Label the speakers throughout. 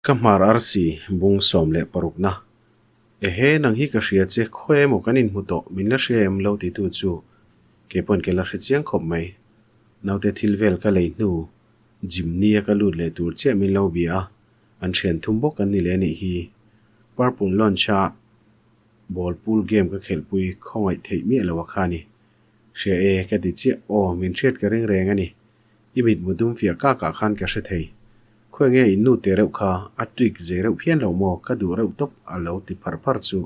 Speaker 1: Ka hmar arsi bung 16 na. Ehe, nang hi ka hria che, khawi emaw kan inhmu tawh, min la hria em lo titu chu kei pawn ka la hre chiang khawp mai. Naute thil vel ka lei hnu gym nia ka lut leh tur chiah min lo bia a, an thian thum bawk an ni leh anih hi. Purple Launch a ball pool game ka khelhpui khawngaih theih miah lo a kha ni. Hria e, ka ti chiah, aw min hriat ka ring reng a ni. I mitmu dum fiah kak ah khan ka hre thei. Khawi nge in nu te reuh kha a tuik zei reuh phian lo maw ka duh reuh tawp a lo ti phar phar chu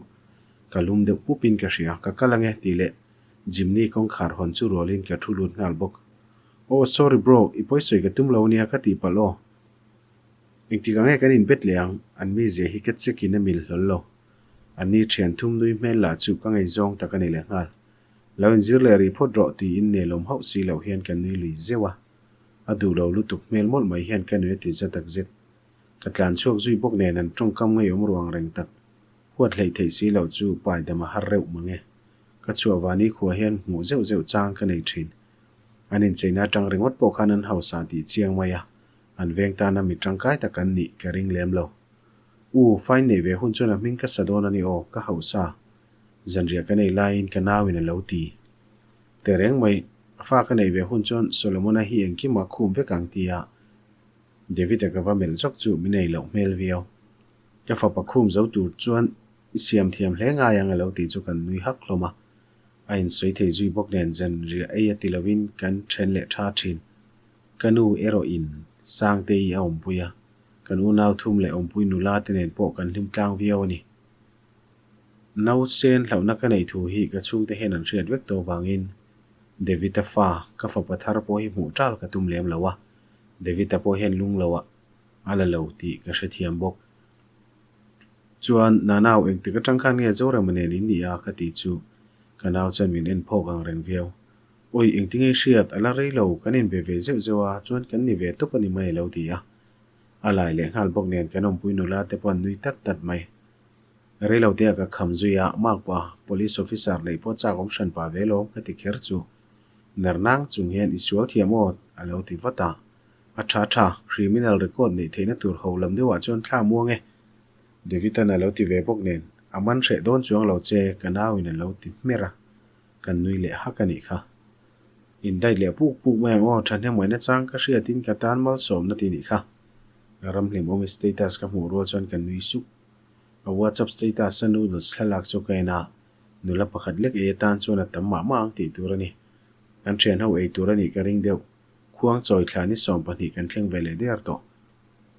Speaker 1: ka lum deuh pup in ka hria ka kal ange tih leh Jimny kawngkhar hawn chu rual in ka thu lut nghal bawk. Oh sorry bro i pawisawi ka tum lo nia ka tih palh aw. Engtik ang nge kan in bet leh ang an mizia hi ka check in a mil hlawl lo. An ni thian thum nui hmel lah chu ka ngaihzawng tak a ni leh nghal. Lo inzir leh rih phawt rawh tiin nelawm hauh si loh hian ka nui lui zeuh a. A duh lo lutuk hmel mawlh mai hian ka nui a ti za tak zet. Ka tlan chhuak zui bawk nen an tawngkam ngeiawm ruang reng tak. Huat hleih theih si loh chu pai dam a har reuh mang e. Ka chhuah vani khua hian hmuh zeuh zeuh chang ka nei thin. An incheina atang ringawt pawh khan an hausa tih chiang mai a, an veng tana mi tangkai tak an nih ka ring lem lo. U, fine neih ve hun chuan a hming ka sa dawn a ni aw, ka hausa. Zanriah ka nei laiin ka nauin a lo ti. Tehreng mai, fa ka neih ve hun chuan Solomona hi engkimah khum vek ang tia David-a ka va melh zawk chu min ei loh hmel viau. Ka fapa khum zo tur chuan i siam thiam hle ngai ang a lo tih chu kan nui hak hlawm a. A insawi thei zui bawk nen zanriah ei a ti lovin kan then leh tha thin. Ka nu erawhin Sangtei a awmpui a, kan unau thum leh awmpui nula te nen pawh kan hlim tlang viau a ni. Nausen hlauhna ka neih thu hi ka chhungte hian an hriat vek tawh vangin David-a fa ka fapa thar pawh hi hmuh ṭal ka tum lem lo a, David-a pawh hian lung lo ah a la lo tih ka hrethiam bawk. Chuan, Nanau, engtik aṭang khan nge Zorema nen in nih a? ka ti chu ka nau chuan min en phawk ang reng viau. Awi, engtinge i hriat? A la rei lo, kan inbe ve zeuh zeuh a, chuan kan ni ve tawp a ni mai a lo ti a. A lai leh nghal bawk nen kan awmpui nula te pawh an nui tat tat mai. Reilote a ka kham zui a, Mark pa, Police officer neih pawh chak awm hran pah ve lawm ka ti kher chu. Ner nang chung hian i sual thiam aw a lo ti vat a. A tha tha, criminal record neih theihna tur ho lam deuhah chuan thla muang e. David-a'n a lo ti ve bawk nen, a man hreh dawn chuang lo che ka nauin a lo ti hmer a, kan nui leh hak a nih kha. Indait leh puk puk mai ang aw, thahnemawina chang ka hriatin ka tan malsawmna ti nih kha. Ramhlimawmi status ka hmuh rual chuan ka nui suk. A WhatsApp status a noodles thlalak chu ka en a, nula pakhat lek ei atan chuan a tam mah mah ang tih tur a ni. An thian ho ei tur a nih ka ring deuh. Khuang chawi thla ni 20 kan thleng ve leh der tawh.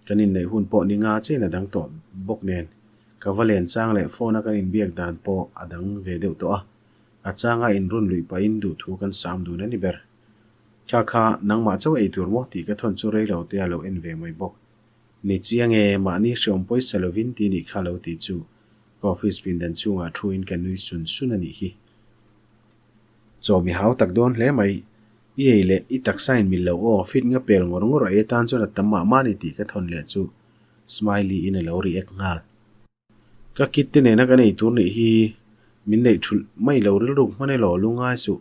Speaker 1: Kan inneih hun pawh ni nga chiin a dang tawh bawk nen, ka va len chang leh phone a kan inbiak dan pawh a dang ve deuh tawh a. A changa inrun luih pahin duhthu kan sam dun a ni ber. Kha kha nangmah chauh ei tur maw tih ka thawn chu rei lo te a lo en ve mai bawk. Ni chiang e, mahni hreawm pawisa lovin ti nih kha lo tih chu ka office pindan chhungah thuin ka nui sun sun a nih hi. Chaw mi hau tak dawn hle mai. I ei leh i taksa in mil lo aw, fit nga pel ngawr ngawr a ei atan chuan a tam mah mah ni tih ka thawn leh chu Smiley in a lo react nghal. Ka kit te nena kan ei tur nih hi min neih thulh mai lo rilruk hman elaw lungngai suh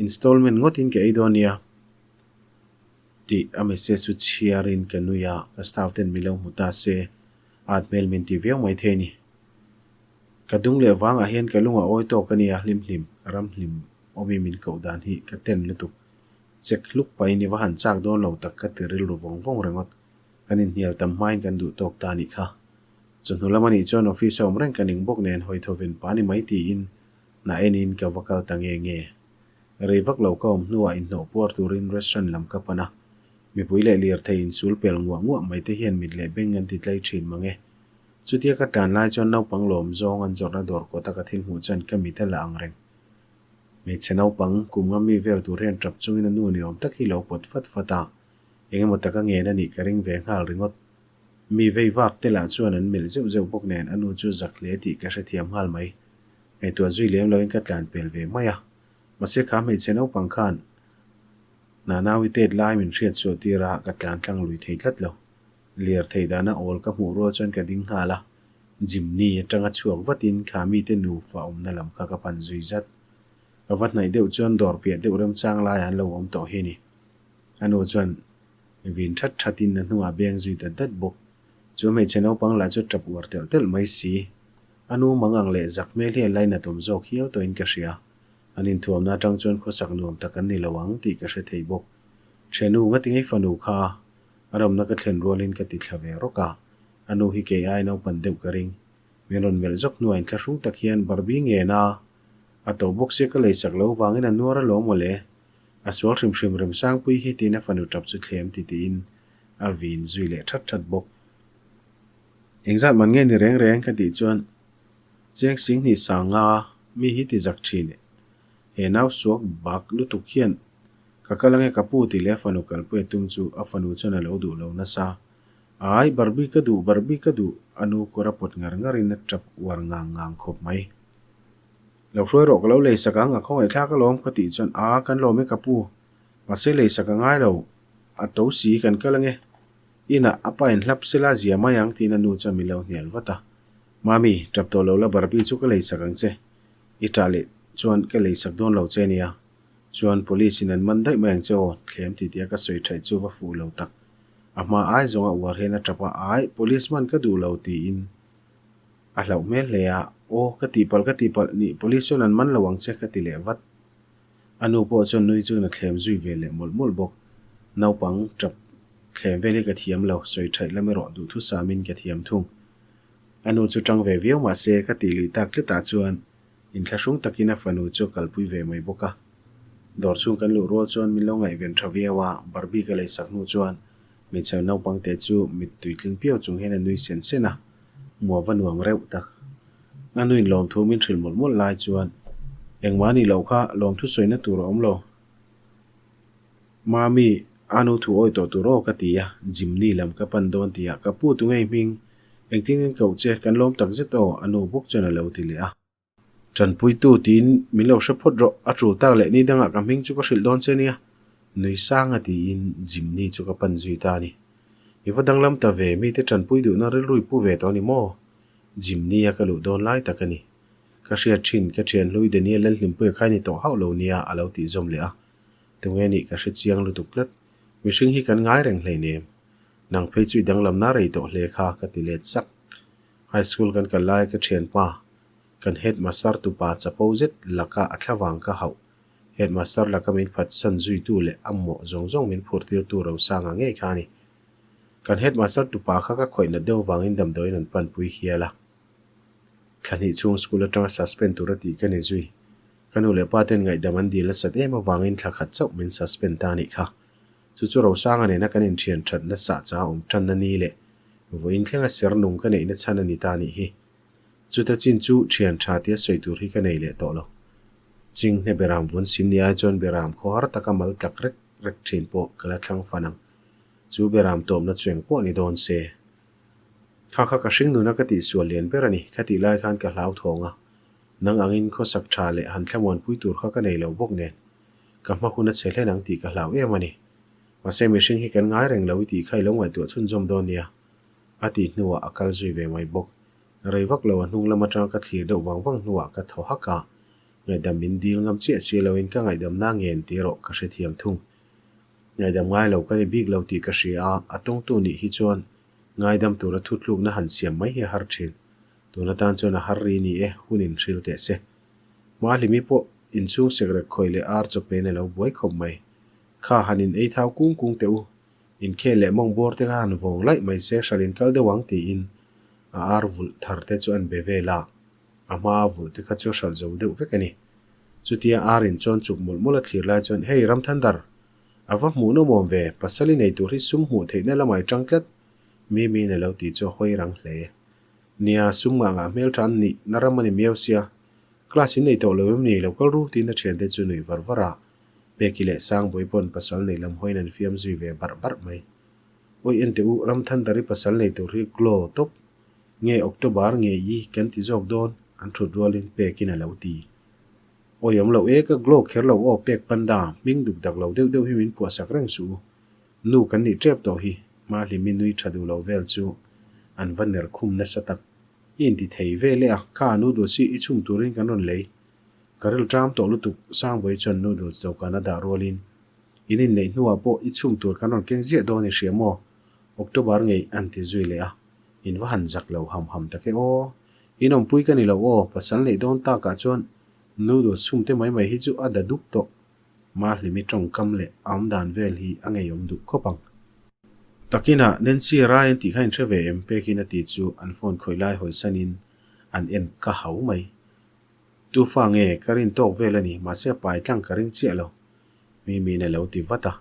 Speaker 1: installment ngawtin ka ei dawn nia. Tih a message chu chhiarin ka nui a, ka staff ten min lo hmu ta se at hmel min ti viau mai thei a ni. Ka dung leh vangah hian ka lung a awi tawk a nia hlim hlim, ram hlim awmi min koh dan hi ka ten lutuk. Chek hluk pahin i va han chak dawn lo tak ka ti rilru vawng vawng ringawt. Kan inhnial tam hmain kan duh tawk ta nih kha. Chawhnu lam a nih chuan office a awm reng ka ning bawk nen hawi thovin pa ni mai tiin na enin ka va kal ta nge nge. Rei vak lo ka awm hnuah inhnawh puar turin restaurant lam ka pan a, mipui leh lirthei insul pel nguah nguah mai te hian mit leh beng an ti tlai thin mang e. Chutia ka tlan lai chuan naupang lawm zawng an zawrhna dawr kawta ka thil hmuh chuan ka mit a la ang reng. Hmeichhe naupang, kum nga mi vel tur hian tap chungin a nu ni awm tak hi lo pawt fat fat a, engemaw taka ngen a nih ka ring ve nghal ringawt. Mi vei vak te lah chuan an melh zeuh zeuh bawk nen a nu chu zak hle tih ka hrethiam nghal mai. Ngaihtuah zui lem loin ka tlan pel ve mai a. Mahse kha hmeichhe naupang khan Nanaui tet lai min hriat chhuah tir a, ka tlan tlang lui thei tlat lo. Lir thei dana awl ka hmuh rual chuan ka ding nghal a, Jimny atanga chhuak vatin kha mite nufa awmna lam kha ka pan zui zat. Ka va hnaih deuh chuan dawr piah deuh remchang laiah an lo awm tawh hi ni. A nu chuan vin that thatin a hnungah beng zui dat dat bawk. Chu hmeichhe naupang lah chu tap uar telh telh mai si. A nu mang ang leh zak hmel hi a lainat awm zawk hial tawhin ka hria. An inthuamna atang chuan khawsak nuam tak an ni lo ang tih ka hre thei bawk. Ṭhiannu ngati ngei fanu kha a ramna ka thlen rualin ka ti thla ve rawk a, a nu hi kei ai naupan deuh ka ring. Min rawn melh zawk hnuah inthlahrung tak hian Barbie ngen a, a to bawk sia ka leisak lo vangin a nuar alawm mawle. A sual hrim hrim Remsangpui hi tiin a fanu ṭap chu thlem ti tiin a vin zui leh ṭhat ṭhat bawk. Engzat man nge ni reng reng ka tih chuan Cheng Singhnih Sanga mi hi ti zak ṭhin e. He nau suak bak lutuk hian ka kal ange ka pu tih leh a fanu kalpui a tum chu a fanu chuan a lo duh lo nasa. Ai, Barbie ka duh, Barbie ka duh, a nu kawr a pawt ngar ngar in a tap uar ngang ngang khawp mai. Lo hruai rawh ka lo lei sak ang, a khawngaihthlak alawm ka tih chuan a kan lawm e ka pu, mahse lei sak a ngai lo, a to si kan kal ange. Inah a pa in hlap sela zia mai ang tiin a nu chuan min lo hnial vat a. Mami, tap tawh lo la Barbie chu ka lei sak ang che. I tah leh chuan ka lei sak dawn lo che nia. Chuan police in an man daih mai ang che aw, thlem ti tia ka sawi thaih chu va fuh lo tak. A hma ai zawnga uar hian a tap a, ai, police man ka duh lo tiin a hlauh hmel hle a, aw, ka tihpalh ka tihpalh, nih police chuan an man lo ang che ka ti leh vat. A nu pawh chuan nui chuan a thlem zui ve leh mawlh mawlh bawk. Naupang tap thlem vel hi ka thiam lo, sawi thaih lam erawh duhthusamin ka thiam thung. A nu chu tang ve viau mah se ka tih lui tak tletah chuan inthlahrung takin a fanu chu a kalpui ve mai bawk a. Dawr chhung kan luh rual chuan min lo ngaihven tha viau a, Barbie ka leisak hnu chuan hmeichhe naupang te chu mittui tling piau chung hian a nui sen sen a, hmuh a va nuam reuh tak. A nuin lawmthu min hrilh mawlh mawlh lai chuan engmah a nih loh kha lawmthu sawina tur a awm lo. Mami, a nu thu awi tawh tur aw ka ti a, Jimny lam ka pan dawn ti a, ka pu tu ngei hming, engtin ngen koh che, kan lawm tak zet aw, a nu bawk chuan a lo ti leh a. Tanpuitu tiin min lo hre phawt rawh, a tul tak leh ni dangah ka hming chu ka hrilh dawn che nia, nui sang a tiin Jimny chu ka pan zui ta a ni. I va danglam ta ve, mite tanpui duhna rilru i pu ve tawh a ni maw? Jimny a ka luh dawn lai tak a ni. Ka hriat thin, ka thian hlui Daniel Lalhlimpuia kha i ni tawh hauh lo nia, a lo tih zawm leh a. Tunge nih ka hre chiang lutuk tlat. Mihring hi kan ngai reng hleinem. Nang phei chu i danglamna rei tawh hle kha ka ti let sak. High school kan kal lai ka thianpa, kan headmaster tupa chapo zet laka a thlavang ka hauh. Headmaster laka min phatsan zuitu leh a mawh zawng zawng min phurtirtu Rosanga ngei kha a ni. Kan headmaster tupa kha ka khawih nat deuh vangin damdawiin an panpui hial a. Thla hnih chhung school atanga suspend tur a tih ka ni zui. Ka nu leh pa ten ngaihdam an dil nasat em avangin thla khat chauh min suspend ta anih kha. Chu chu Rosanga nena kan inthian that nasa cha awm tanna ni leh vawiin thlenga ser nung ka neihna chhan a ni ta anih hi. Chuta chin chu thian tha tia sawi tur hi ka nei leh tawh lo. Chinghne beram vun sin ni ai chuan beram khawhar taka mal tlak rek rek thin pawh ka la thlang fan ang. Chu beram tawmna chu engpawh ni dawn se. Kha kha ka hring nuna ka tihsual lian ber a ni, ka tih lai khan ka hlauthawng a. Nang angin khawsak tha leh han thlamuanpui tur kha ka nei lo bawk nen, ka hma hun a che hlen ang tih ka hlau em a ni. Mahse mihring hi kan ngai reng lo i tih kha i lo ngaihtuah chhunzawm dawn nia, a tih hnuah a kal zui ve mai bawk. Rei vak lo a hnung lam atanga ka thlir deuh vang vang hnuah ka thaw hak a, ngaihdam min dil ngam chiah si loin ka ngaihdam na ngen tih erawh ka hrethiam thung. Ngaihdam ngai lo ka ni bik lo tih ka hria a, a tawngtu nih hi chuan ngaidam tura thutlukna han siam mai hi a har thin. Tun atan chuan a har ri ni e, hun in hril teh se. Mahlimi pawh inchhung sekrek khawi leh ar chawpen a lo buai khawp mai. Kha han in ei thau kung kung teh u, inkhel leh mawng bawr te kha han vawng laih mai se hral in kal deuh ang tiin a ar vulh thar te chu an be vel a, a hma a vulh te kha chu hral zo deuh vek a ni. Chutia ar in chuan chuk mawlh mawlh a thlir lai chuan Hei Ramthandar! A va hmuh nawm ve, pasal i nei tur hi sum hmuh theihna lamah i tang tlat Mimiin a lo tih chu a hawi rang hle. Nia, sum ngah ngah hmel tha an nih na ram a ni miau sia. Class in nei tawh lo em ni, lo kal ru tiin a thiante chu nuih var var a. Peki leh Sangbawi pawn pasal nei lam hawiin an fiam zui ve barh barh mai. Awi en teh u, Ramthandari pasal nei tur hi glow tawp nge October nge i kan ti zawk dawn an thut rualin Pekin a lo ti. Awi awm loh e, ka glow kher lo aw Pek Panda, hming duk dak lo deuh deuh hi min phuahsak reng suh u. Nu kan nih tep tawh hi, Mahlimi nui tha duh lo vel chu an va ner khum nasa tak. I inti thei vel e a, kha noodles hi i chhum turin kan rawn lei. Ka ril ṭam tawh lutuk, Sangbawi chuan noodles dawhkan a dah rualin, In inneih hnuah pawh i chhum tur kan rawn keng ziah dawn i hria maw? October ngei an ti zui leh a. In va han zak lo ham ham tak e aw. In awmpui ka ni lo aw, pasal neih dawn takah chuan noodles chhum te mai mai hi chu a da dup tawh. Mahlimi tawngkam leh a awmdan vel hi a ngeiawm duh khawp ang. Takinah Nancy Rai an tih kha in hre ve em? Pekin a ti chu an phone khawih lai hawisanin an en ka hau mai. Tu fa nge ka rin tawk vel a ni, mahse a pai tlang ka ring chiah lo. Mimiin a lo ti vat a.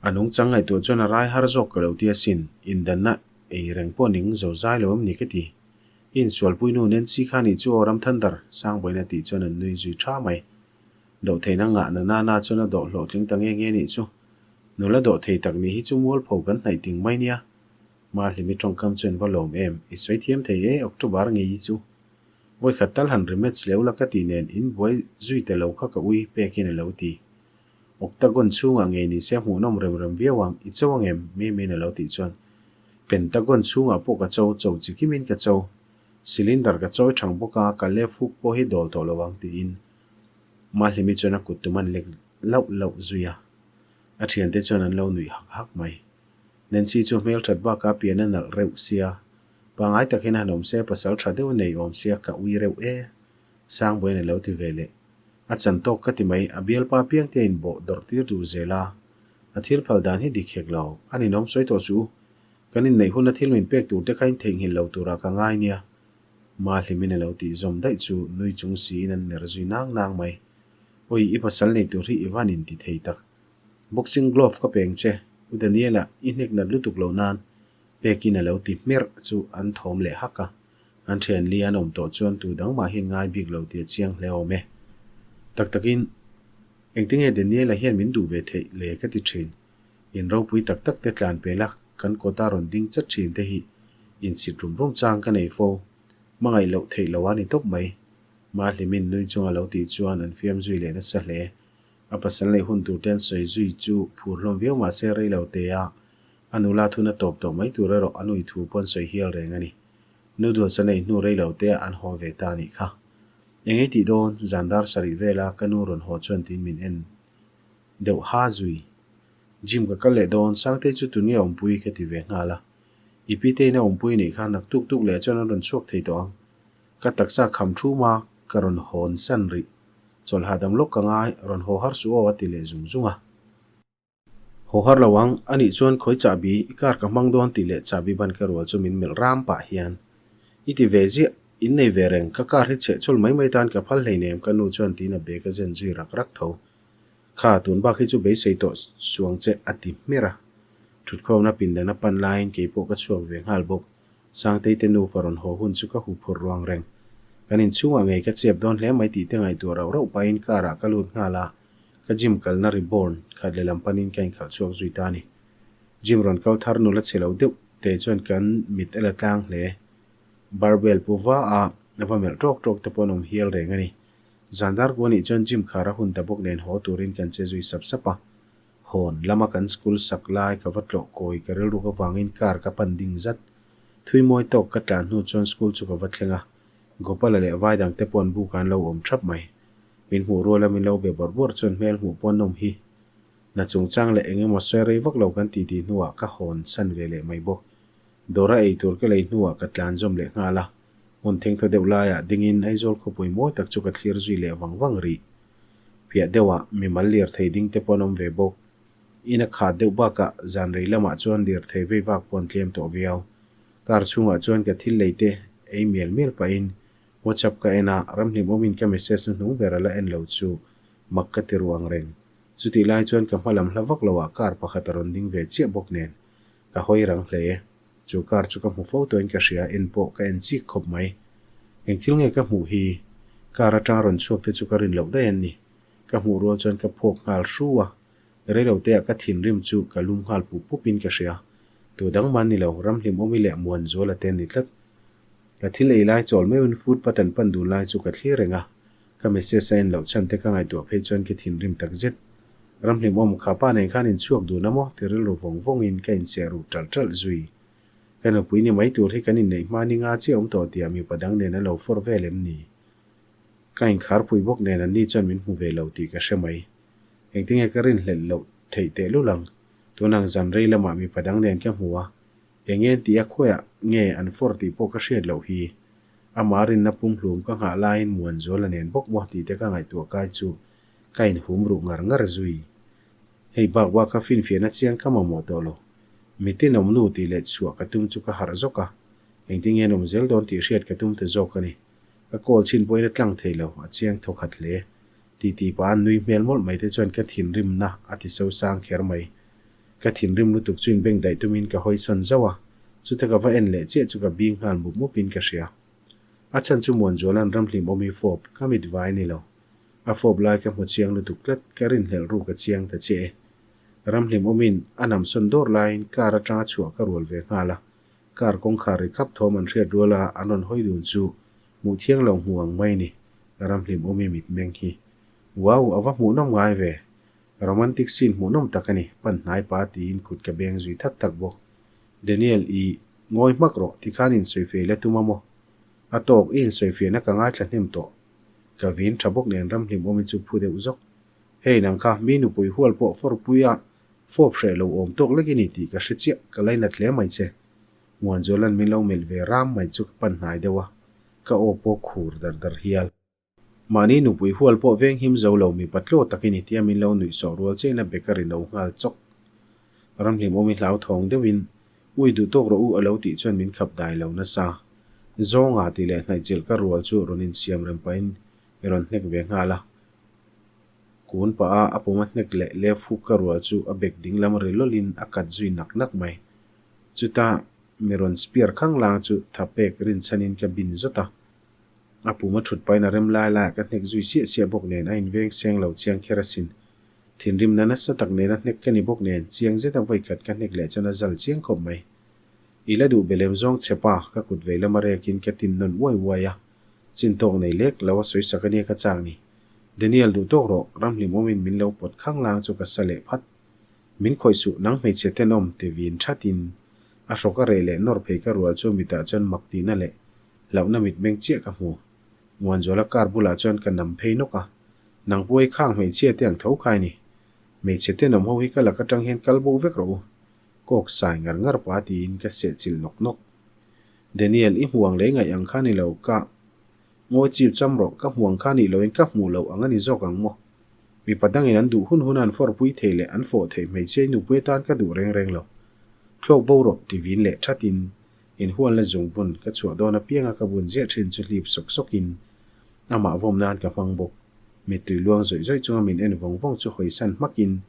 Speaker 1: A nungchang ngaihtuah chuan a rai har zawk ka lo ti asin, indanna ei reng pawh ning zo zai lo em ni ka ti. I insualpui nu Nancy kha nih chu aw Ramthandar, Sangbawiin a tih chuan an nui zui tha mai. Doh theihna ngah na na na chuan a doh hlawhtling ta nge nge nih chu. Nula doh thei tak nih hi chu mualpho kan hnaih ting mai nia. Mahlimi tawngkam chu an va lawm em, i sawi thiam thei e October ngei hi chu. Vawikhat tal han rematch leu la ka tih nen in buai zui ta lo kha ka ui pekin a lo ti. Octagon chhungah ngei ni se hmuhnawm rem rem viau ang, i cho ang em? Mimiin a lo tih chuan Pentagon chhungah pawh ka cho, cho chi kimin ka cho. Cylinder ka chawi thang bawk a, ka left hook pawh hi dawl tawh lo ang tiin Mahlimi chuan a kut tum an lek lauh lauh zui a. A thiante chuan an lo nuih hak hak mai. Nancy chu hmelthat bakah pian a nalh reuh sia. Pangai takin a han awm se, pasal tha deuh a nei awm sia, ka ui reuh e. Sangbawiin a lo ti ve leh. A chan tawk ka ti mai, a bialpa piang te a inbawh dawrh tir duh zel a. A thil phal dan hi dik hek lo. A ninawm sawi tawh suh u. Kan inneih huna thil min pek tur te kha in theihnghilh lo turah ka ngai nia. Mahlimin a lo tih zawm daih chu nui chung siin an ner zui nang nang mai. Awi, i pasal nei tur hi i van inti thei tak. Boxing glove ka peng che, U Daniela, i hnek nat lutuk lo nan. Pekin a lo ti hmerh chu an thawm leh hak a. An thian li an awm tawh chuan tu dang mah hian ngai bik lo tih a chiang hle awm e. Tak takin, engtinge Daniela hian min duh ve theih le ka ti thin. In ropui tak tak te tlan pel a, kan kawta rawn ding chat thin te hi insit rum rum chang ka nei fo. Hmangaih loh theih lo a ni tawp mai. Mahlimin nui chunga lo tih chuan an fiam zui leh nasa hle. A pasal neih hun tur te an sawi zui chu phur hlawm viau mah se rei lo te a, a nula thun a tawp tawh mai tur erawh a nui thu pawn sawi hial reng a ni. Noodles a neih hnu rei lo te ah an haw ve ta a nih kha. Eng ei tih dawn, zan dar sarih vela ka nu rawn haw chuan tiin min en deuh ha zui. Gym ka kal leh dawn, Sangtei chu tunge awmpui ka ti ve nghal a. I piteiin a awmpui nih kha nak tuk tuk leh chuan an rawn chhuak thei tawh ang. Ka taksa kham thum a, ka rawn hawn san rih. Chawlh hahdam lawk ka ngai, rawn haw har suh aw a ti leh zung zung a. Haw har lo ang, anih chuan khawi chahbi i car ka hmang dawn tih leh chahbi ban ka rual chu min melh ram pah hian i ti ve ziah, in nei ve reng, ka car hi chheh chhul mai mai tan ka phal hleinem ka nu chuan tiin a bag a zen zui rak rak tho. Kha, tun bak hi chu beisei tawh suang che a ti hmer a. Thutkhawmna pindan a pan laiin keipawh ka chhuak ve nghal bawk. Sangtei te nufa rawn haw hun chu ka hu phur ruang reng. Kan inchhungah ngei ka chep dawn hle mai tih te ngaihtuah rauh rauh pahin car ah ka lut nghal a, ka gym kalna reborn khat lehlam panin ka inkhalh chhuak zui ta a ni. Gym rawn kal thar nula chhe lo deuh te chuan kan mit a la tlang hle. Barbell pu va a va melh tawk tawk te pawh an awm hial reng a ni. Zan dar kua nih chuan gym khar a hun ta bawk nen haw turin kan che zui sap sap a. Hawn lama kan school sak lai ka va tlawh kawi ka rilruk avangin car ka pan ding zat. Thui mawi tawk ka tlan hnu chuan school chu ka va thleng a, Gopala leh vai dangte pawh an buk ah an lo awm thap mai. Min hmuh ruala min lo be bawrh bawrh chuan hmel hmuh pawh an awm hi. Na chungchang leh eng emaw sawi rei vak lo kan ti tih hnuah ka hawn san ve leh mai bawk. Dawra ei tur ka lei hnuah ka tlan zawm leh nghal a, hmun thengthaw deuh laiah dingin Aizawl khawpui mawi tak chu ka thlir zui leh vang vang rih. Piah deuhah mimal lirthei ding te pawh an awm ve bawk. In a khat deuh bakah zan rei lamah chuan lirthei vei vak pawh an tlem tawh viau. Car chhungah chuan ka thil lei te ei mial mial pahin WhatsApp ka en a, ramhlim awmin ka message hnuhnung ber a la en lo chu mak ka ti ruang reng. Chutih lai chuan ka hma lam hla vak loah car pakhat a rawn ding ve chiah bawk nen ka hawi rang hle. Chu car chu ka hmu fo tawhin ka hria, en pawh ka en chik khawp mai. Eng thil nge ka hmuh hi? Car atanga rawn chhuak te chu ka rin loh daih an ni. Ka hmuh rual chuan ka phawk nghal hru a, reilo te ah ka thinrim chu ka lum nghal pup pup in ka hria. Tu dang mah ni lo, Ramhlim Awmi leh Muanzuala te an ni tlat. Ka thil ei lai chawl meuhin footpath an pan dun lai chu ka thlir reng a, ka message a en loh chhan te ka ngaihtuah phei chuan ka thinrim tak zet. Ramhlim awm kha pa nen khan inchhuak dun a maw ti rilru vawng vawngin ka incheh ruh ṭalh ṭalh zui. Ka nupui ni mai tur hi kan inneih hma ni nga chiah awm tawh tih ah mipa dang nen a lo fawr vel em ni? Ka inkharpui bawk nen anni chuan min hmu ve lo tih ka hre mai. Engtinge ka rinhlelh loh theih tehlul ang? Tunang zan rei lamah mipa dang nen ka hmu a. Eng nge tia khawiah nge an fawr tih pawh ka hriat loh hi. Amah rinna pumhlum ka nghah laiin Muanzuala nen bawk maw tih te ka ngaihtuah kai chu ka inhum ruh ngar ngar zui. Hei bak bak ka finfiahna chiang ka mamawh tawh lo. Mitin awm nu tih leh chhuah ka tum chu ka harh zawk a, engtin nge an awm zel dawn tih hriat ka tum ta zawk a ni. Ka call chhin pawhin a tlang thei lo, a chiang thaw khat hle. Titi pah a nui hmel mawlh mai te chuan ka thinrimna a ti sosang kher mai. Ka thinrim lutuk chu inbeng daih tumin ka hawi sawn zauh a, chuta ka va en leh chiah chu ka bing nghal mup mupin ka hria. A chhan chu Muanzuala'n ramhlim awmi fawp ka mit vai a ni lo. A fawp lai ka hmu chiang lutuk tlat, ka rinhlelh ruk a chiang ta chiah e. Ramhlim awmin a nam sawn dawr laiin car atanga chhuah ka rual ve nghal a, car kawngkhar ri khap thawm an hriat ruala an rawn hawi dun chu hmuh thiang lo hmu ang mai ni, ramhlim awmi mitmeng hi. Wow, a va hmuhnawm ngai ve! Romantic scene hmuhnawm tak a ni, pan hnai pa tiin kut ka beng zui thak thak bawk. Daniel, i ngawi hmak rawh, tikhan insawifiah ila tum a maw? A tawk, i insawifiahna ka ngaithla hnem tawh. Ka vin tha bawk nen ramhlim awmi chu phu deuh zawk. Hei nang kha, mi nupui hual pawh fawrpuia fawp hreh lo awm tawk lek i ni tih ka hre chiah, ka lainat hle mai che. Muanzuala'n min lo melh ve ram mai chu ka pan hnai deuh a, ka aw pawh khur dar dar hial. Mahni nupui hual pawh veng him zo lo mipa tlaw tak i ni tia min lo nuih sawh rual chein a bek a ri no nghal chawk. Ramhlim awmi hlauthawng deuhin, Ui duh tawk rawh u a lo tih chuan min khap dai lo nasa. Zawnga tih leh hnaihchilh ka rual chu rawn insiam rem pahin i rawn hnek ve nghal a. Kun pah a a pum a hnek leh left hook ka rual chu a bek dinglam ri lawlhin a kat zui nak nak mai. Chutah mi rawn spear khang lang chu tha pek rinchhanin ka bin zawt a. A pum a thut pahin a rem lai laiah ka hnek zui siah siah bawk nen a inveng seng lo chiang kher asin. Thinrimna nasa tak nena hnek ka ni bawk nen chiang zeta vawikhat ka hnek leh chuan a zal chiang khawp mai. I la duh belem zawng che pa, ka kut vei lama rekin ka tin nawn uai uai a. Chin tawk nei lek lo a sawi sak ania ka chak ni. Daniel duh tawk rawh, ramhlim awmin min lo pawt khang lang chu ka sa leh phat. Min khawih suh, nang hmeichhe tenawm ti vin thatin a hrawk a reh leh nawr phei ka rual chu mitah chuan mak tihna leh Hlauhna mitmeng chiah ka hmu. Muanzuala car bulah chuan ka nam phei nawk a. Nang puai khang hmeichhia te ang tho khai ni. Hmeichhe tenawm ho hi ka lak atang hian kal bo vek rawh u. Kawk sai ngar ngar pah tiin ka seh chilh nawk nawk. Daniel, i hmuang lei ngaih ang kha ni lo, ka ngawi chip cham rawh, ka hmuang kha nih loin ka hmuh loh ang a ni zawk ang maw? Mipa dangin an duh hun huna an fawrpui thei leh an fawh theih hmeichhia i nupui atan ka duh reng reng lo. Thlawk bo rawh, ti vin leh thatin Inhualna zungbun ka chhuah dawn apianga ka bun ziah thin chu hlip sawk sawkin amah vawm nan ka hmang bawk. Mittui luang zawih zawih chunga min en vawng vawng chu hawisan hmakin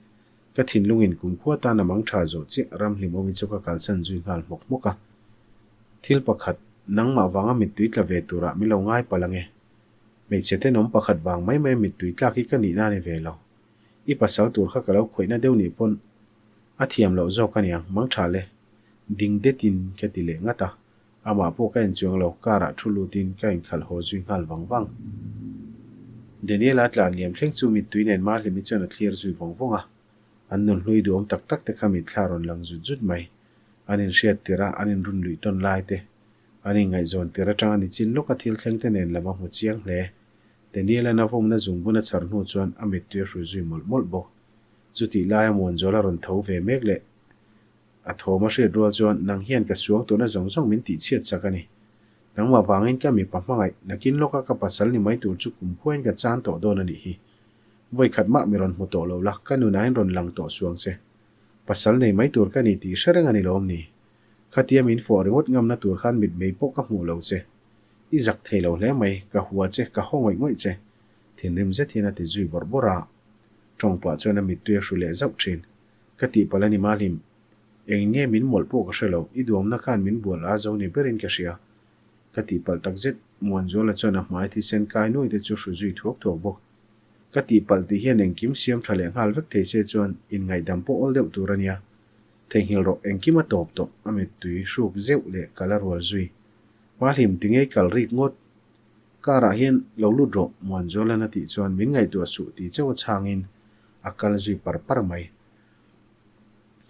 Speaker 1: ka thinlungin kumkhua tan a mang tha zawh chiah ramhlimawmi chu ka kalsan zui nghal hmawk hmawk a. Thil pakhat, nangmah vanga mittui tla ve turah min lo ngai palh ange. Hmeichhe tenawm pakhat vang mai mai mittui tlak hi ka nihna a ni ve lo. I pasal tur kha ka lo khawihna deuh nih pawn a thiam loh zawk aniang, mang tha le. Ding detin ka ti leh ngat a, amah pawh ka en chuang lo, car ah thu lutin ka inkhalh haw zui nghal vang vang. Daniela tlan liam thleng chu mittui nen Mahlimi chuan a thlir zui vawng vawng a, an nunhlui duhawm tak tak te kha mitthla rawn lang zut zut mai. An inhriat tirh a, an inrun luih tawn lai te, an inngaihzawn tirh atanga nichin lawka thil thleng te nen lam a hmu chiang hle. Daniela'n a vawmna zungbun a chhar hnu chuan a mittui a hrui zui mawlh mawlh bawk. Chutih laia Muanzuala rawn tho ve mek leh a thawm a hriat rual chuan, Nang hian ka suang tuna zawng zawng min tih chhiat chak a ni. Nangmah vangin ka mipa hmangaih, nakin lawka ka pasal ni mai tur chu kumkhuain ka chan tawh dawn a nih hi. Vawi khat mah mi rawn hmu tawh lo la, ka nunain rawn lang tawh suang che. Pasal nei mai tur ka ni tih hre reng a ni lawm ni? Khatia min fawh ringawt ngamna tur khan mitmei pawh ka hmuh lo che. I zak thei lo hle mai, ka hua che, ka haw ngawih ngawih che. Thinrim zet hian a ti zui bawrh bawrh a. Tawng pah chuan a mittui a hru leh zauh thin. Ka tihpalh a ni Mahlim. Eng nge min mawlh pawh ka hre lo, i duamna khan min bual a zo ni berin ka hria. Ka tihpalh tak zet, Muanzuala chuan a hmai thisen kai nuai te chu hru zui thuak thuak bawk. Ka tihpalh tih hian engkim siam tha leh nghal vek thei se chuan inngaihdam pawh awl deuh tur a nia. Theihnghilh rawh, engkim a tawp tawh, a mittui hruk zeuh leh kal a rual zui. Mahlim, tingei kal rik ngawt. Car ah hian lo lut rawh, Muanzuala'n a tih chuan min ngaihtuah suh tih chauh a chhangin a kal zui par par mai.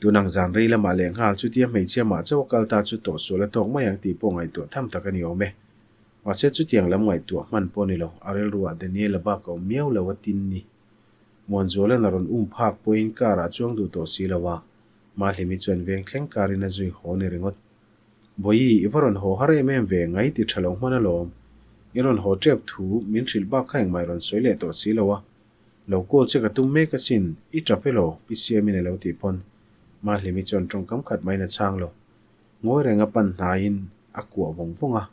Speaker 1: Tunang zan rei lamah leh nghal chutia hmeichhia mah chauh a kal ta chu tawh sual a tawk mai ang tih pawh ngaihtuah tham tak a ni awm e. Mahse chutiang lam ngaihtuah hman pawh a ni lo, a rilruah Daniela bak a awm miau lo a tin ni. Muanzuala'n a rawn um phak pawhin car ah chuang duh tawh si lo a, Mahlimi chuan veng thleng karin a zui haw ni ringawt. Bawihi, i va rawn haw har em em ve, ngai ti tha lo hman alawm. I rawn haw tep thu min hrilh bak kha engmah i rawn sawi leh tawh si lo a. Lo call che ka tum mek asin, i tap elaw? Pi Siamin a lo tih pawn Mahlimi chuan tawngkam khat maiin a chhang lo. Ngawi reng a pan hnaiin a kuah vawng vawng a,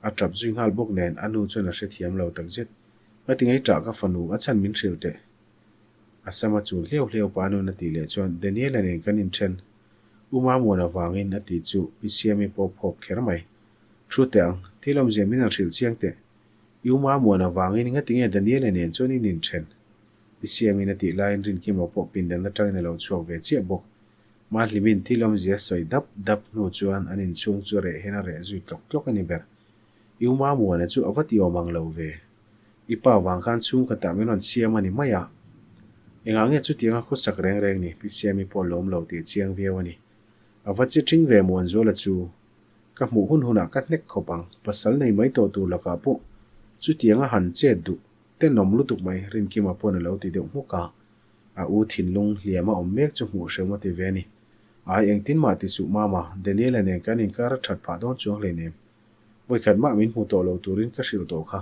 Speaker 1: a tap zui nghal bawk nen a nu chuan a hrethiam lo takzet. Ngati ngei tah ka fanu a chhan min hrilh teh. A sam a chul hliau hliau pa nun a tih leh chuan Daniel-a nen kan inthen. U Mamuana vangin a tih chu Pi Siami pawh phawk kher mai. Thu teh ang, thil awmzia min han hrilh chiang teh. I U Mamuana vangin ngati nge Daniel-a nen chuan in inthen? Pi Siami'n a tih laiin Rinkima pawh pindan atangin a lo chhuak ve chiah bawk. Mahlimin thil awmzia sawi dap dap hnu chuan an inchhung chu reh hian a reh zui tlawk tlawk a ni ber. I U Mamuana chu a va ti awm ang lo ve. I pa vang khan chhungkhatah min rawn siam a ni mai a. Engah nge chutianga khawsak reng reng ni? Pi Siami pawh lawm lo tih chiang viau a ni. A va chi ṭhing ve Muanzuala chu. Ka hmuh hun hunah ka hnek khawp ang. Pasal nei mai tawh tur lakah pawh chutianga han chet duh tenawm lutuk mai Rinkima pawn a lo ti deuh hmuk a. A u thinlung hliam a awm mek chu hmuh hreuh a ti ve a ni. Ai engtin mah ti suh Mama, Daniel-a nen kan inkar a ṭhat phah dawn chuang hleinem. Vawikhat mah min hmu tawh lo turin ka hrilh tawh kha.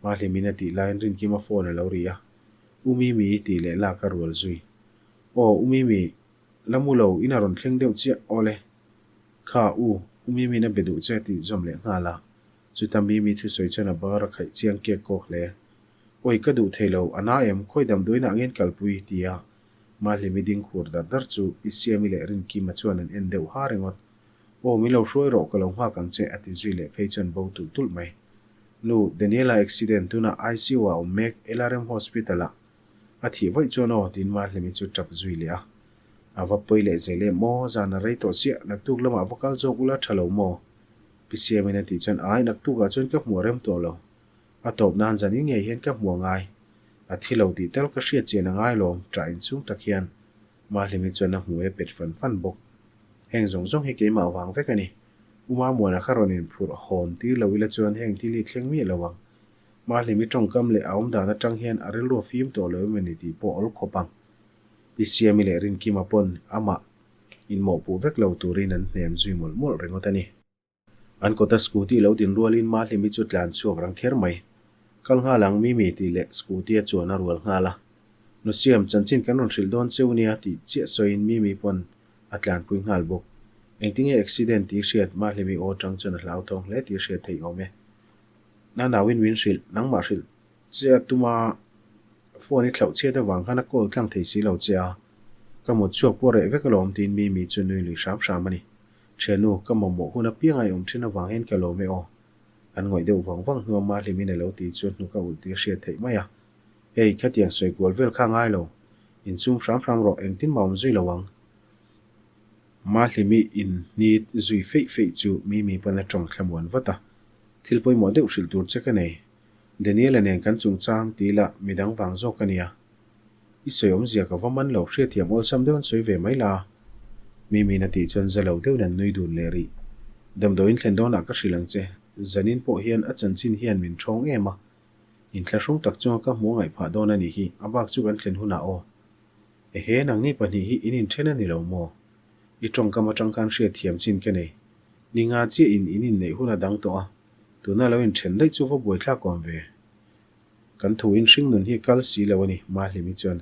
Speaker 1: Mahlimin a tih laiin Rinkima phone a lo ri a. U Mimi tih leh lak a rual zui. Aw, U Mimi, la mu lo, in a rawn thleng deuh chiah, awle. Kha, U, U Mimi'n a be duh che tih zawm leh nghal a. Chuta Mimi thusawi chuan a bar a khaih chiang kek kawk hle. Awi, ka duh thei lo, a na em, khawi damdawiinah ngen kalpui, ti a Mahlimi ding khur dar dar chu Pi Siami leh Rinkima chuan an en deuh ha ringawt. Aw, min lo hruai rawh, ka lo nghak ang che, a ti zui leh phei chuan bo tulh tulh mai. Nu, Daniela accident tunah ICU ah awm mek, LRM Hospital ah a thih vaih chuan aw, tiin Mahlimi chu tap zui leh a. A va pawi leh zel em aw, zan a rei tawh chiah, naktuk lamah va kal zawk ula tha lo maw? Pi Siamin a tih chuan, Ai, naktuk ah chuan ka hmuh a rem tawh lo. A tawp nan zan in ngei hian ka hmuh a ngai. A thi lo tih tal ka hriat chian a ngai lawm, ṭah inchhung tak hian Mahlimi chuan a hmu e pet fan fan bawk. Heng zawng zawng hi keimah vang vek a ni. U Mamuana kha rawn inphurh hawn tir lo ila chuan heng thil hi thleng miah lo ang. Mahlimi tawngkam leh a awmdan atang hian a rilru a fim tawh lo em a ni tih pawh awl khawp ang. Pi Siami leh Rinkima pawn amah inmawhpuh vek lo turin an hnem zui mawlh mawlh ringawt a ni. An kawta scooty lo din rualin Mahlimi chu tlan chhuak rang kher mai. Kal nghal ang Mimi tih leh scooty a chuan a rual nghal a. Nu Siam, chanchin kan rawn hrilh dawn cheu nia tih chiah sawiin Mimi pawn a tlanpui nghal bawk. Engtinge accident tih hriat Mahlimi aw tang chuan a hlauthawng hle tih hriat theih awm e. Nanauin min hrilh, nangmah hrilh che a tum a, phone i thlauh chhiat avang khan a call tlang thei si lo che a, ka mut chhuak pawh reh vek alawm tiin Mimi chu nui lui hram hram a ni. Thiannu, ka mamawh hun apiang a i awm thin avang hian ka lawm e aw. An ngawih deuh vang vang hnuah Mahlimin a lo ti chu hnuk a ulh tih a hriat theih mai a. Hei, khatiang sawi kual vel kha ngai lo. Insum hram hram rawh, engtin mah awm zui lo ang. Mahlimi inhnit zui feih feih chu Mimi pawn a tawng thlamuan vat a. Thil pawimawh deuh hrilh tur che ka nei. Daniel-a nen kan chungchang ti ila midang vang zawk a nia. I sawi awmzia ka va man lo, hriathiam awlsam deuh an sawi ve mai la. Mimi'n a tih chuan za lo deuhin an nui dun leh rih. Damdawiin thlen dawnah ka hrilh ang che, zanin pawh hian a chanchin hian min ṭhawng em a. Inthlahrung tak chunga ka hmuh ngaih phah dawn a nih hi, a bak chu kan thlen hunah aw. Ehe, nangni pahnih hi in inṭhen a ni lo maw? I ṭawngkam aṭang khan hriatthiam chin ka nei. Ni nga chiah in in inneih hun a dang tawh a, tuna lo inṭhen daih chu va buaithlak awm ve. Kan thu in hringnun hi kal si lo a ni, Mahlimi chuan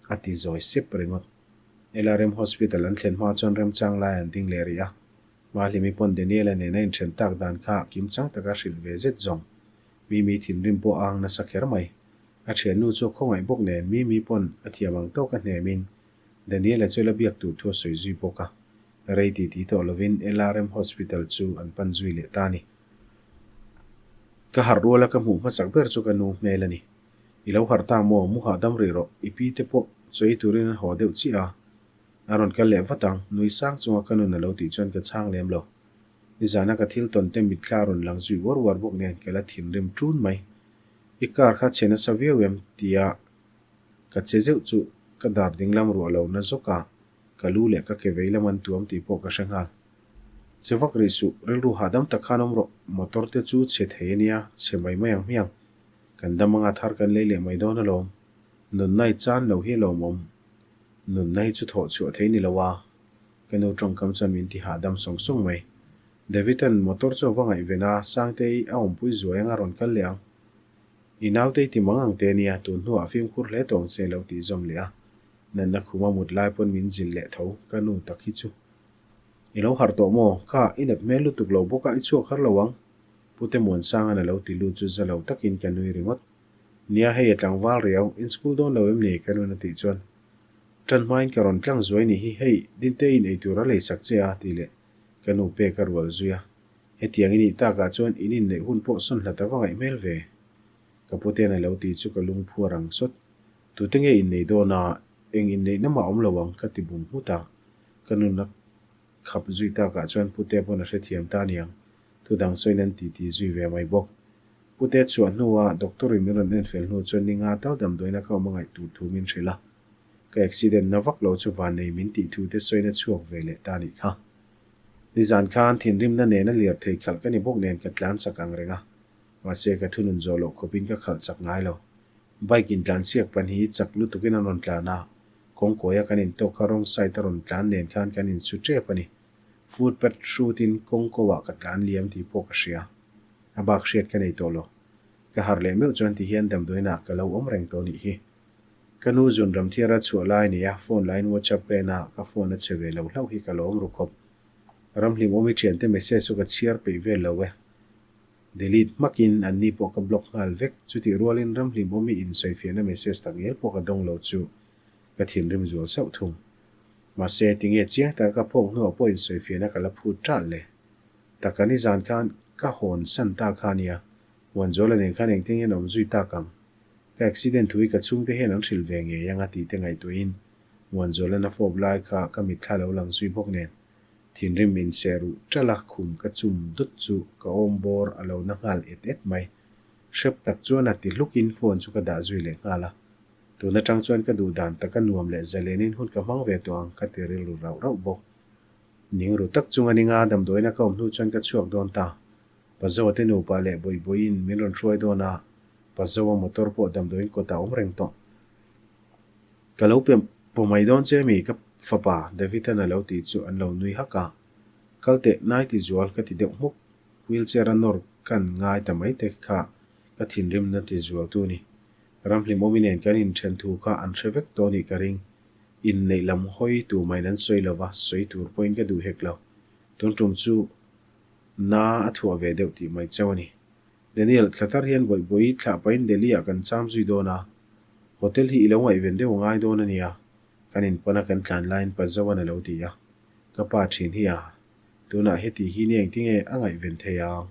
Speaker 1: a ti zawi sep ringawt. LRM Hospital an thlen hma chuan remchang lai an ding leh rih a. Mahlimi pawn Daniel-a nen a inṭhen tak dan kha kimchang taka hrilh ve zet zawng. Mimi thinrim pawh a ang nasa kher mai. A ṭhiannu chu a khawngaih bawk nen Mimi pawn a thiam ang tawk a hnemin Daniel-a chu la biak tur thu a sawi zui bawk a. Rei ti ti tawh lovin LRM Hospital chu an pan zui leh ta a ni. Ka harh ruala ka hmuh hmasak ber chu ka nu hmel a ni. I lo harh ta maw? Mu hahdam rih rawh. I pi te pawh chawi turin an haw deuh chiah a. A rawn kal leh vat ang, nui sang chunga ka nun a lo tih chuan ka chhang lem lo. Nizana ka thil tawn te mitthla a rawn lang zui uar uar bawk nen ka la thinrim ṭun mai. I car kha chhe nasa viau em? tia ka che zeuh chu ka dar dinglam ruah lo na zawk a, ka lu leh ka ke vei lam an tuam tih pawh ka hre nghal. Che vak rih suh, rilru hahdam tak khan awm rawh, motor te chu chhe thei a nia, chhe mai mai ang hmiang. Kan dam anga thar kan lei leh mai dawn alawm. Nunna i chan lo hi alawmawm. Nunna hi chu thawh chhuah thei ni lo a, ka nu tawngkam chuan min ti hahdam sawng sawng mai. David-a'n motor chu a va ngaihven a, Sangtei a awmpui zuai anga rawn kal leh ang. I nautei ti mang ang te nia, tun hnuah fimkhur hle tawng che lo tih zawm leh a. Natna khuma mut lai pawn min zilh leh tho, ka nu tak hi chu. I lo harh tawh maw? Kha, i nat hmel lutuk lo bawk a, i chhuak har lo ang. Pute Muansanga'n a lo ti lut chu za lo takin ka nui ringawt. Nia hei a tlangval riau, in school dawn lo em ni? ka nun a tih chuan. Tan hmain ka rawn tlang zuai nih hi, hei Dinte in eitur a leisak che a tih leh ka nu pek a rual zui a. Hetiang i nih takah chuan in inneih hun pawh sawn hlat a va ngaih hmel ve. Ka pute'n a lo ti chu ka lungphuar ang sawt. Tute nge innei dawn a, eng inneihna mah awm lo ang ka ti bum nghut a. Ka nun a khap zui takah chuan Putea pawn a hrethiam ta aniang. Thudang sawiin an titi zui ve mai bawk. Putea chhuah hnua doctor in min rawn enfel hnu chuan ni nga tal damdawiin a ka awm a ngaih tur thu min hrilh a. Ka accident na vak lo chu vannei min tih thu te sawiin a chhuak ve leh ta nih kha. Nizan khan thinrimna nena lir thei khalh ka ni bawk nen ka tlan chak ang reng a. Mahse ka thunun zawh loh khawpin ka khalh chak ngai lo. Bike in tlan chhiak pan hi chak lutukin an rawn tlan a, kawngkawia kan intawk kha wrong side a rawn tlan nen khan kan insu tep a ni. Footpath hrutin kawngkawah ka tlan liam tih pawh ka hria. A bak hriat ka nei tawh lo. Ka harh leh meuh chuan ti hian damdawiinah ka lo awm reng tawh nih hi. Ka nu zun ramthiara chhuah lai nia phone lain WhatsApp ka en a, ka phone a che ve lo hlauh hi ka lo awm ru khawp. Ramhlim awmi thiante message chu ka chhiar peih vel lo e. Delete hmakin anni pawh ka block nghal vek. Chutih rualin ramhlim awmi insawifiahna message tak ngial pawh ka dawng lo chu ka thinrim zual sauh thung. Mahse, tinge chiang taka ka phawk hnuah pawh insawifiahna ka la phut ṭalh le. Taka nizan khan ka hawn san ta kha nia, Huanzuala nen khan engtin nge an awm zui tak ang? Ka accident thu hi ka chhungte hian an hrilh ve ngei ang a tih te ngaihtuahin Huanzuala'n a fawp lai kha ka mitthla lo lang zui bawk nen thinrim inseh ruh ṭalh a khum ka chum dawt chu ka awm bawr a lo na nghal et et mai. Hrep tak chuan a ti hlukin phone chu ka dah zui leh nghal a. Tun atang chuan ka duh dan taka nuam leh zalenin hun ka hmang ve tawh ang ka ti rilru rauh rauh bawk. Ning ru tak chung a ninga damdawiina ka awm hnu chuan ka chhuak dawn ta. Pazoa te nupa leh Bawihbawiin min rawn hruai dawn a, Pazoa motor pawh damdawiin kawtah a awm reng tawh. Ka lo pe paw mai dawn che mi ka fapa David-a'n a lo tih chu an lo nui hak a. Kal teh nai ti zual ka ti deuh hmuk. Wheelchair a nawr kan ngai ta mai te kha ka thinrimna ti zual tu ni. Ramhlim awmi nen kan inthen thu kha an hre vek tawh nih ka ring. Inneih lam hawi tu main an sawi lova, sawi tur pawhin ka duh hek lo. Tun tum chu na a thuah ve deuh tih mai chauh a ni. Daniel, thla thar hian Bawihbawi thlah pahin Delhi ah kan cham zui dawn a, hotel hi i lo ngaihven deuh a ngai dawn a nia, kan inpana kan tlan laiin pa Zoan a lo ti a. Ka pa thin hi a, tunah heti hi ni engtinge a ngaihven thei ang?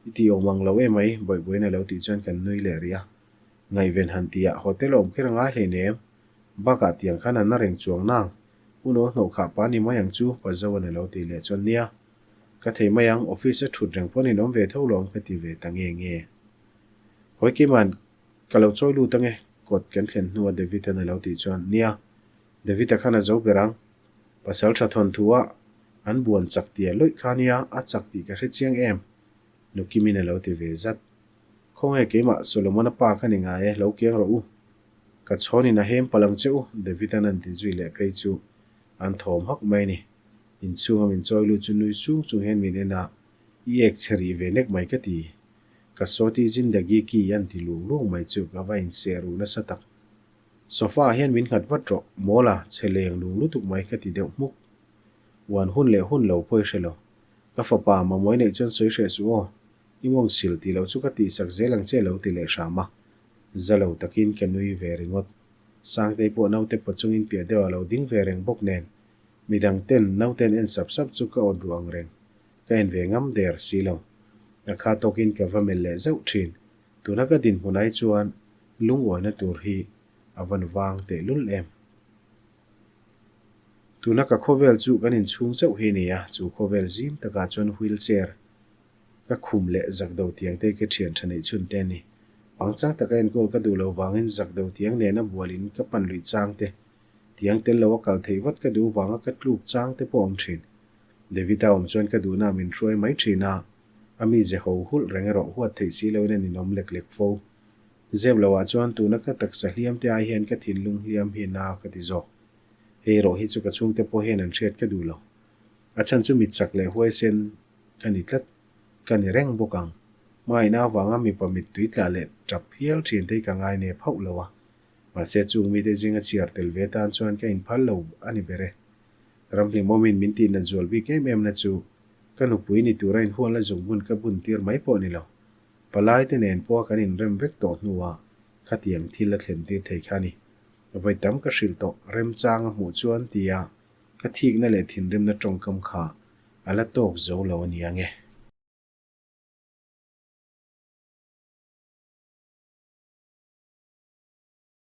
Speaker 1: I tih awm ang lo emai, Bawihbawiin a lo tih chuan kan nui leh rih a. Ngaihven han tih ah hotel a awm kher a ngai hleinem. Bakah tiang khan an na reng chuang nang. Hunawl hnawh khah pa ni mai ang chu, pa Zoan a lo tih leh chuan nia. Ka thei mai ang, office a thut reng pawn in awm ve tho lawm ka ti ve ta nge nge. Khawi Kima'n ka lo chawi lut ange, kawt kan thlen hnua David-a'n a lo tih chuan nia, David-a khan a zo ber ang. Pasal tha thawn thu a an buan chak tia lawih kha nia, a chak tih ka hre chiang em? Nu Kimin a lo ti ve zat. Khawnge keimah Solomon-a pa kha ni ngai e, lo kiang rawh u. Ka chhawnin a hem palh ang che u, David-a'n an ti zui leh phei chu an thawm hak mai a ni. Inchhunga min chawi lut chu nui sung chung hian min en a, I ek chhe rih ve nek mai ka ti. Ka sawti zindagi ki an ti lung lung mai chu ka va inseh ruh nasa tak. Sofa ah hian min nghat vat rawh, mawl a, chhe leng lung lutuk mai ka ti deuh hmuk. Uan hun leh hun lo pawh i hre lo. Ka fapa mamawi neih chuan sawi hreh suh aw, i mawng sil tih loh chu ka tihsak zel ang che lo ti leh hram a. Za lo takin ka nui ve ringawt. Sangtei pawh naute paw chungin piah deuh a lo ding ve reng bawk nen, midang ten naute an en sap sap chu ka awt duh ang reng. Ka en ve ngam der si lo. A kha tawkin ka va melh leh zauh thin. Tuna ka dinhmun ai chuan lungawina tur hi a van vang tehlul em. Tuna ka khawvel chu kan inchhung chauh hi a ni a, chu khawvel zim takah chuan wheelchair Ka khum leh zak do tiang te ka thian tha neih chhun te a ni. Pangchang taka enkawl ka duh loh vangin zak do tiang nena bual in ka pan luih chang te, tiang tel lo a kal theih vat ka duh vanga ka tluk chang te pawh a awm thin. David-a awm chuan ka duhna min hruai mai thin a, a mize ho hulh reng erawh huat theih si loin a ninawm lek lek fo. Zep loah chuan tuna ka taksa hliam te ai hian ka thinlung hliam hi na ka ti zawk. Hei erawh hi chu ka chhungte pawh hian an hriat ka duh lo. A chhan chu mitchak leh huaisen. ka ni tlat, ka ni reng bawk ang. Hmaina avanga mipa mittui tla leh tap hial thin te hi ka ngai nep hauh lo a. Mahse chung mite zinga chhiar tel ve tan chuan ka inphal lo a ni ber e. Ramhlimawmin min tihnat zual bik em em na chu ka nupui ni tura inhualna zungbun ka bun tir mai pawh ni lo. Palai te nen pawha kan inrem vek tawh hnuah khatiang thil a thlen tir thei kha a ni. Vawi tam ka hrilh tawh remchang a hmuh chuan tia ka thikna leh thinrimna tawngkam kha a la tawk zo lo a ni ang e.